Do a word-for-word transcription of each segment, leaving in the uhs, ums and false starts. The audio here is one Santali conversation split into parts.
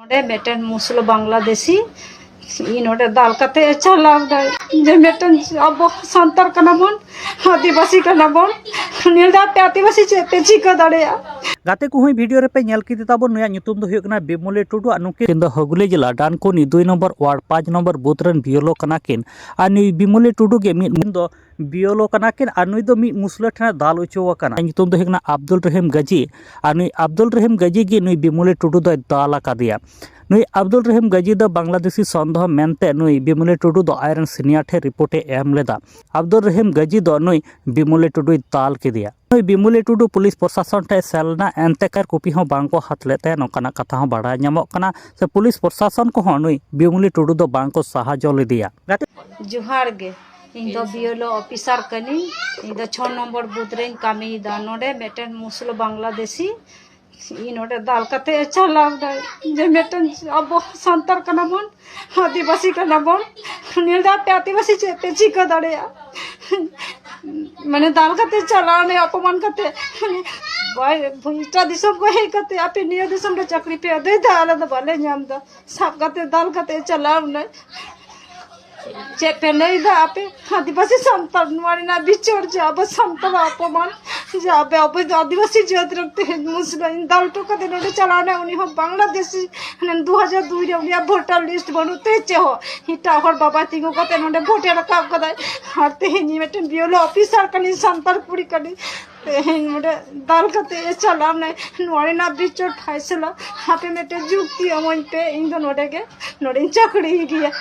ᱚᱸᱰᱮ ᱢᱤᱫᱴᱮᱱ ᱢᱩᱥᱞᱟᱹ ᱵᱟᱝᱞᱟᱫᱮᱥᱤ ᱤᱧ ᱱᱚᱰᱮ ᱫᱟᱞ ᱠᱟᱛᱮ ᱮ ᱪᱟᱞᱟᱣ ᱫᱟᱭ, ᱡᱮ ᱢᱤᱫᱴᱮᱱ ᱟᱵᱚ ᱥᱟᱱᱛᱟᱲ ᱠᱟᱱᱟ ᱵᱚᱱ, ᱟᱹᱫᱤᱵᱟᱹᱥᱤ ᱠᱟᱱᱟ ᱵᱚᱱ, ᱩᱱᱤ ᱫᱚ ᱟᱯᱮ ᱟᱹᱫᱤᱵᱟᱹᱥᱤ ᱪᱮᱫ ᱯᱮ ᱪᱤᱠᱟᱹ ᱫᱟᱲᱮᱭᱟᱜᱼᱟ? ᱜᱟᱛᱮ ᱠᱚ ᱦᱚᱸ ᱵᱷᱤᱰᱤᱭᱳ ᱨᱮᱯᱮ ᱧᱮᱞ ᱠᱮᱫ ᱛᱟᱵᱚᱱ, ᱱᱩᱭᱟᱜ ᱧᱩᱛᱩᱢ ᱫᱚ ᱦᱩᱭᱩᱜ ᱠᱟᱱᱟ ᱵᱤᱢᱚᱞᱤ ᱴᱩᱰᱩ ᱟᱨ ᱱᱩᱠᱤᱱ ᱫᱚ ᱦᱩᱜᱽᱞᱤ ᱡᱮᱞᱟ ᱰᱟᱱᱠᱩᱱᱤ ᱫᱩᱭ ᱱᱚᱢᱵᱚᱨ ᱣᱟᱨᱰ ᱯᱟᱸᱪ ᱱᱚᱢᱵᱚᱨ ᱵᱩᱛᱷ ᱨᱮᱱ ᱵᱤᱭᱮᱞᱳ ᱠᱟᱱᱟ ᱠᱤᱱ᱾ ᱟᱨ ᱱᱩᱭ ᱵᱤᱢᱚᱞᱤ ᱴᱩᱰᱩ ᱜᱮ ᱢᱤᱫ ᱫᱚ ᱵᱤᱭᱮᱞᱳ ᱠᱟᱱᱟ ᱠᱤᱱ ᱟᱨ ᱱᱩᱭ ᱫᱚ ᱢᱤᱫ ᱢᱩᱥᱞᱟᱹ ᱴᱷᱮᱱᱮ ᱫᱟᱞ ᱦᱚᱪᱚ ᱟᱠᱟᱱᱟ᱾ ᱧᱩᱛᱩᱢ ᱫᱚ ᱦᱩᱭᱩᱜ ᱠᱟᱱᱟ ᱟᱵᱫᱩᱞ ᱨᱚᱦᱤᱢ ᱜᱟᱡᱤ᱾ ᱟᱨ ᱱᱩᱭ ᱟᱵᱫᱩᱞ ᱨᱚᱦᱤᱢ ᱜᱟᱡᱤ ᱜᱮ ᱱᱩᱭ ᱵᱤᱢᱚᱞᱤ ᱴᱩᱰᱩ ᱫᱚᱭ ᱫᱟᱞ ᱟᱠᱟᱫᱮᱭᱟ᱾ ᱱᱩᱭ ᱟᱵᱫᱩᱞ ᱨᱚᱦᱤᱢ ᱜᱟᱡᱤ ᱫᱚ ᱵᱟᱝᱞᱟᱫᱮᱥᱤ ᱥᱚᱱᱫᱮᱦᱚ ᱢᱮᱱᱛᱮ ᱱᱩᱭ ᱵᱤᱢᱚᱞᱤ ᱴᱩᱰᱩ ᱫᱚ ᱟᱡᱨᱮᱱ ᱥᱤᱱᱤᱭᱟᱨ ᱴᱷᱮᱱ ᱨᱤᱯᱳᱨᱴ ᱮ ᱮᱢ ᱞᱮᱫᱟ᱾ ᱟᱵᱫᱩᱞ ᱨᱚᱦᱤᱢ ᱜᱟᱡᱤ ᱫᱚ ᱱᱩᱭ ᱵᱤᱢᱚᱞᱤ ᱴᱩᱰᱩᱭ ᱫᱟᱞ ᱠᱮᱫᱮᱭᱟ᱾ ᱱᱩᱭ ᱵᱤᱢᱚᱞᱤ ᱴᱩᱰᱩ ᱯᱩᱞᱤᱥ ᱯᱨᱚᱥᱟᱥᱚᱱ ᱴᱷᱮᱱ ᱥᱮᱱ ᱞᱮᱱᱟ, ᱮᱱᱛᱮ ᱠᱟᱨ ᱠᱚᱯᱤ ᱦᱚᱸ ᱵᱟᱝ ᱠᱚ ᱦᱟᱛ ᱞᱮᱫ ᱛᱟᱭᱟ, ᱱᱚᱝᱠᱟᱱᱟᱜ ᱠᱟᱛᱷᱟ ᱦᱚᱸ ᱵᱟᱲᱟᱭ ᱧᱟᱢᱚᱜ ᱠᱟᱱᱟ᱾ ᱥᱮ ᱯᱩᱞᱤᱥ ᱯᱨᱚᱥᱟᱥᱚᱱ ᱠᱚᱦᱚᱸ ᱱᱩᱭ ᱵᱤᱢᱚᱞᱤ ᱴᱩᱰᱩ ᱫᱚ ᱵᱟᱝ ᱠᱚ ᱥᱟᱦᱟᱡᱚ ᱞᱮᱫᱮᱭᱟ᱾ ᱜᱟᱛᱮ ᱡᱚᱦᱟᱨ ᱜᱮ, ᱤᱧ ᱫᱚ ᱵᱤᱭᱮᱞᱳ ᱚᱯᱷᱤᱥᱟᱨ ᱠᱟᱹᱱᱟᱹᱧ᱾ ᱤᱧ ᱫᱚ ᱪᱷᱚ ᱱᱚᱢᱵᱚᱨ ᱵᱩᱛᱷ ᱨᱮᱧ ᱠᱟᱹᱢᱤᱭᱮᱫᱟ᱾ ᱱᱚᱰᱮ ᱢᱤᱫᱴᱮᱱ ᱢᱩᱥᱞᱟᱹ ᱵᱟᱝᱞᱟᱫᱮᱥᱤ ᱤᱧ ᱱᱚᱰᱮ ᱫᱟᱞ ᱠᱟᱛᱮ ᱮ ᱪᱟᱞᱟᱣ ᱫᱟᱭ, ᱡᱮ ᱢᱤᱫᱴᱮᱱ ᱟᱵᱚ ᱥᱟᱱᱛᱟᱲ ᱠᱟᱱᱟ ᱵᱚᱱ, ᱟᱹᱫᱤᱵᱟᱹᱥᱤ ᱠᱟᱱᱟ ᱵᱚᱱ, ᱩᱱᱤ ᱫᱚ ᱟᱯᱮ ᱟᱹᱫᱤᱵᱟᱹᱥᱤ ᱪᱮᱫ ᱯᱮ ᱪᱤᱠᱟᱹ ᱫᱟᱲᱮᱭᱟᱜᱼᱟ? ᱢᱟᱱᱮ ᱫᱟᱞ ᱠᱟᱛᱮ ᱪᱟᱞᱟᱣ ᱱᱟᱭ, ᱚᱯᱚᱢᱟᱱ ᱠᱟᱛᱮ᱾ ᱢᱟᱱᱮ ᱵᱟᱭ, ᱮᱴᱟᱜ ᱫᱤᱥᱚᱢ ᱠᱚ ᱦᱮᱡ ᱠᱟᱛᱮ ᱟᱯᱮ ᱱᱤᱭᱟᱹ ᱫᱤᱥᱚᱢ ᱨᱮ ᱪᱟᱹᱠᱨᱤ ᱯᱮ ᱟᱹᱫᱟᱹᱭ ᱫᱟ, ᱟᱞᱮ ᱫᱚ ᱵᱟᱞᱮ ᱧᱟᱢ ᱫᱟ᱾ ᱥᱟᱵ ᱠᱟᱛᱮ ᱫᱟᱞ ᱠᱟᱛᱮ ᱪᱟᱞᱟᱣ ᱱᱟᱭ᱾ ᱪᱮᱫ ᱯᱮ ᱞᱟᱹᱭ ᱫᱟ ᱟᱯᱮ ᱟᱹᱫᱤᱵᱟᱹᱥᱤ ᱥᱟᱱᱛᱟᱲ ᱱᱚᱣᱟ ᱨᱮᱱᱟᱜ ᱵᱤᱪᱟᱹᱨ, ᱡᱮ ᱟᱵᱚ ᱥᱟᱱᱛᱟᱲ ᱚᱯᱚᱢᱟᱱ, ᱡᱮ ᱟᱯᱮ ᱟᱵᱚ ᱫᱚ ᱟᱹᱫᱤᱵᱟᱹᱥᱤ ᱡᱟᱹᱛ ᱨᱮᱱ ᱛᱮᱦᱮᱧ ᱢᱩᱥᱞᱟᱹ ᱤᱧ ᱫᱟᱞ ᱦᱚᱴᱚ ᱠᱟᱛᱮ ᱱᱚᱰᱮ ᱪᱟᱞᱟᱣ ᱱᱟᱭ, ᱩᱱᱤ ᱦᱚᱸ ᱵᱟᱝᱞᱟᱫᱮᱥᱤ, ᱦᱟᱱᱮ ᱫᱩ ᱦᱟᱡᱟᱨ ᱫᱩᱭ ᱨᱮ ᱩᱱᱤᱭᱟᱜ ᱵᱷᱳᱴᱟᱨ ᱞᱤᱥᱴ ᱵᱟᱹᱱᱩᱜ ᱛᱮ ᱪᱮᱫ ᱦᱚᱸ, ᱮᱴᱟᱜ ᱦᱚᱲ ᱵᱟᱵᱟᱭ ᱛᱤᱸᱜᱩ ᱠᱟᱛᱮ ᱱᱚᱰᱮ ᱵᱷᱳᱴ ᱮ ᱨᱟᱠᱟᱵ ᱠᱟᱫᱟᱭ᱾ ᱟᱨ ᱛᱮᱦᱮᱧ ᱤᱧ ᱢᱤᱫᱴᱮᱱ ᱵᱤᱭᱮᱞᱳ ᱚᱯᱷᱤᱥᱟᱨ ᱠᱟᱹᱱᱟᱹᱧ, ᱥᱟᱱᱛᱟᱲ ᱠᱩᱲᱤ ᱠᱟᱹᱱᱟᱹᱧ, ᱛᱮᱦᱮᱧ ᱱᱚᱰᱮ ᱫᱟᱞ ᱠᱟᱛᱮ ᱮ ᱪᱟᱞᱟᱣ ᱱᱟᱭ, ᱱᱚᱣᱟ ᱨᱮᱱᱟᱜ ᱵᱤᱪᱟᱹᱨ ᱯᱷᱟᱭᱥᱟᱞᱟ ᱟᱯᱮ ᱢᱤᱫᱴᱮᱱ ᱡᱩᱠᱛᱤ ᱮᱢᱟᱹᱧ ᱯᱮ, ᱤᱧ ᱫᱚ ᱱᱚᱰᱮ ᱜᱮ, ᱱᱚᱰᱮᱧ ᱪᱟᱹᱠᱨᱤᱭ ᱜᱮᱭᱟ᱾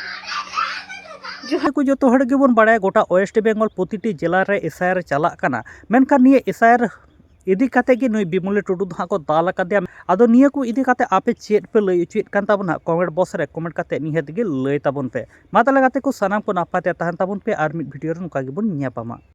ᱡᱚᱦᱟᱨ᱾ ᱠᱚ ᱡᱚᱛᱚ ᱦᱚᱲ ᱜᱮᱵᱚᱱ ᱵᱟᱲᱟᱭᱟ, ᱜᱚᱴᱟ ᱳᱭᱮᱥᱴ ᱵᱮᱝᱜᱚᱞ ᱯᱨᱚᱛᱤᱴᱤ ᱡᱮᱞᱟ ᱨᱮ ᱮᱥ ᱟᱭ ᱟᱨ ᱪᱟᱞᱟᱜ ᱠᱟᱱᱟ, ᱢᱮᱱᱠᱷᱟᱱ ᱱᱤᱭᱟᱹ ᱮᱥ ᱟᱭ ᱟᱨ ᱤᱫᱤ ᱠᱟᱛᱮ ᱜᱮ ᱱᱩᱭ ᱵᱤᱢᱚᱞᱤ ᱴᱩᱰᱩ ᱫᱚ ᱦᱟᱸᱜ ᱠᱚ ᱫᱟᱞ ᱟᱠᱟᱫᱮᱭᱟ᱾ ᱟᱫᱚ ᱱᱤᱭᱟᱹ ᱠᱚ ᱤᱫᱤ ᱠᱟᱛᱮ ᱟᱯᱮ ᱪᱮᱫ ᱯᱮ ᱞᱟᱹᱭ ᱦᱚᱪᱚᱭᱮᱫ ᱠᱟᱱ ᱛᱟᱵᱚᱱᱟ? ᱠᱚᱢᱮᱱᱴ ᱵᱚᱠᱥ ᱨᱮ ᱠᱚᱢᱮᱱᱴ ᱠᱟᱛᱮ ᱱᱤᱦᱟᱹᱛ ᱜᱮ ᱞᱟᱹᱭ ᱛᱟᱵᱚᱱ ᱯᱮ᱾ ᱢᱟ ᱛᱟᱦᱚᱞᱮ ᱜᱟᱛᱮ ᱠᱚ, ᱥᱟᱱᱟᱢ ᱠᱚ ᱱᱟᱯᱟᱭ ᱛᱮ ᱛᱟᱦᱮᱱ ᱛᱟᱵᱚᱱ ᱯᱮ, ᱟᱨ ᱢᱤᱫ ᱵᱷᱤᱰᱤᱭᱳ ᱨᱮ ᱱᱚᱝᱠᱟ ᱜᱮᱵᱚᱱ ᱧᱟᱯᱟᱢᱟ᱾